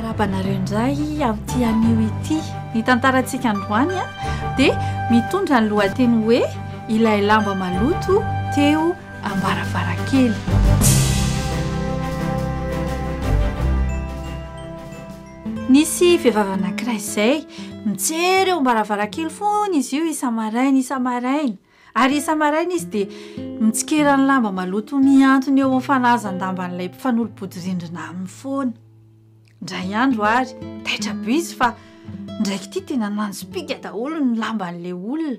miarahaba anareo indray amin'ity anio ity. Ny tantarantsika androany dia mitondra ny lohateny hoe ilay lamba maloto teo am-baravarankely. Nisy vehivavy anankiray izay mijery eo am-baravarankely foana izy io isa-maraina isa-maraina. Ary isa-maraina izy dia mitsikera ny lamba maloto mihantona eo amin'ny fanahazan-damban'ilay mpifanolo-bodirindrina aminy foana. Indray andro ary, taitra be izy fa indraiky ity tena nanjopiaka daholo ny lamban'ilay olona.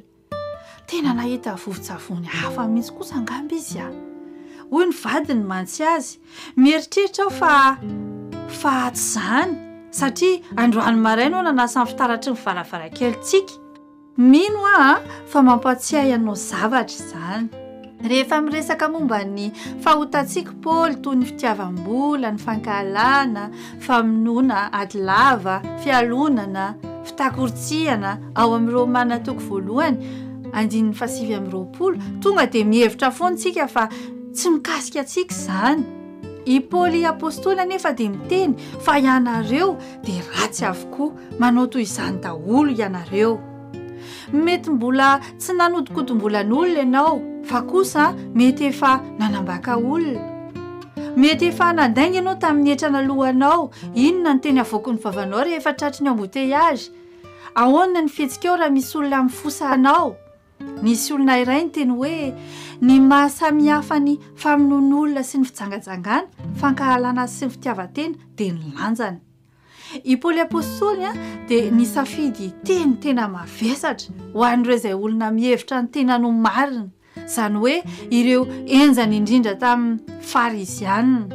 Tena nahita vovon-tsavony hafa mihitsy kosa angamba izy a! Hoy ny vadiny mantsy azy, Mieritreritra aho fa fa tsy izany, satria androany maraina aho nanasa ny fitaratry ny varavarankelintsika. Mino aho fa mampahatsiahy anao zavatra izany. Rehefa miresaka momba ny fahotantsika Paoly toy ny fitiavam-bola, ny fankahalana, famonoana, ady lava, fialonana, fitakoritsihana, ao amin'ny Romana toko voalohany, andininy fahasivy amby 20, tonga dia mihevitra foana isika fa tsy mikasika antsika izany. I Paoly apostoly anefa dia miteny fa ianareo dia ratsy avokoa, manao toy izany daholo ianareo. Mety mbola tsy nanodinkodim-bolan'olona ianao, fa kosa mety efa nanambaka olona. Mety efa nandainga ianao tamin'ny hetra naloanao. Inona no teny avoaky ny vavanao rehefa tratry ny embouteillage? Ahoana ny fihetsikao raha misy olona mifosa anao? Nisy olona iray niteny hoe, Ny maha samihafa ny famonoan'olona sy ny fijangajangana, fankahalana sy ny fitiavan-tena dia ny lanjany. I Paoly Apostoly dia nisafidy teny tena mavesatra ho an'ireo izay olona mihevitra ny tenany ho marina, izany hoe ireo henjana indrindra tamin'ny Farizianina.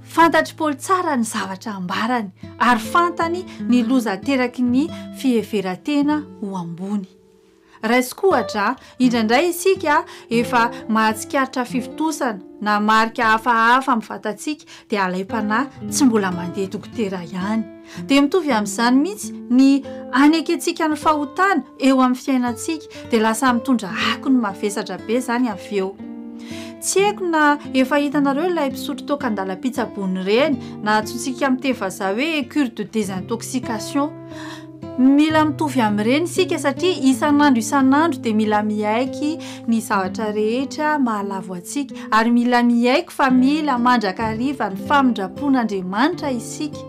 Fantatr'i Paoly tsara ny zavatra ambarany, ary fantany ny loza ateraky ny fiheveran-tena ho ambony. Raisiko ohatra, indraindray isika efa mahatsikaritra fivontosana na marika hafahafa amin'ny vatantsika dia alaim-panahy tsy mbola mandeha dokotera ihany. Dia mitovy amin'izany mihitsy ny anekentsika ny fahotana eo amin'ny fiainantsika dia lasa mitondra akony mavesatra be izany avy eo. Tsy haiko na efa hitanareo ilay mpisotro toaka an-dalam-pitsaboana ireny na antsointsika amin'ny teny vazaha hoe cure de désintoxication. Mila mitovy amin'ireny isika satria isan'andro isan'andro dia mila miaiky ny zavatra rehetra mahalavo antsika ary mila miaiky fa mila mandrakariva ny famindram-pon'Andriamanitra isika.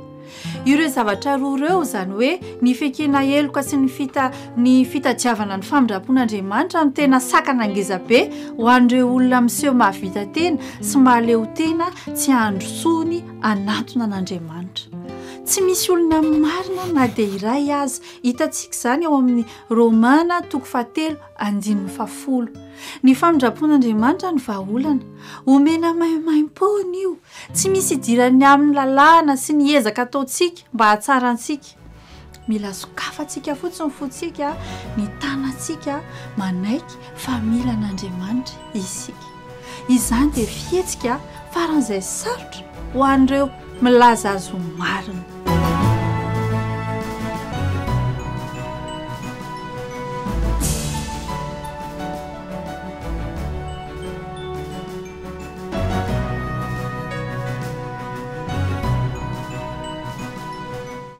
Ireo zavatra roa ireo, izany hoe ny fiekena heloka sy ny fita ny fitadiavana ny famindram-pon'Andriamanitra no tena sakana ngezabe ho an'ireo olona miseho mahavita tena sy mahaleo tena tsy handrosoany hanatona an'Andriamanitra. Tsy misy olona marina na dia iray aza. Hitantsika izany ao amin'ny Romana toko fahatelo andininy fahafolo. Ny famindram-pon'Andriamanitra no vahaolana. Omena maimaimpoana io. Tsy misy idiran'ny amin'ny lalàna sy ny ezaka ataontsika mba hahatsara antsika. Mila sokafantsika fotsiny ny fontsika, ny tanantsika, manaiky fa mila an'Andriamanitra isika. Izany dia fihetsika faran'izay sarotra ho an'ireo milaza azy ho marina.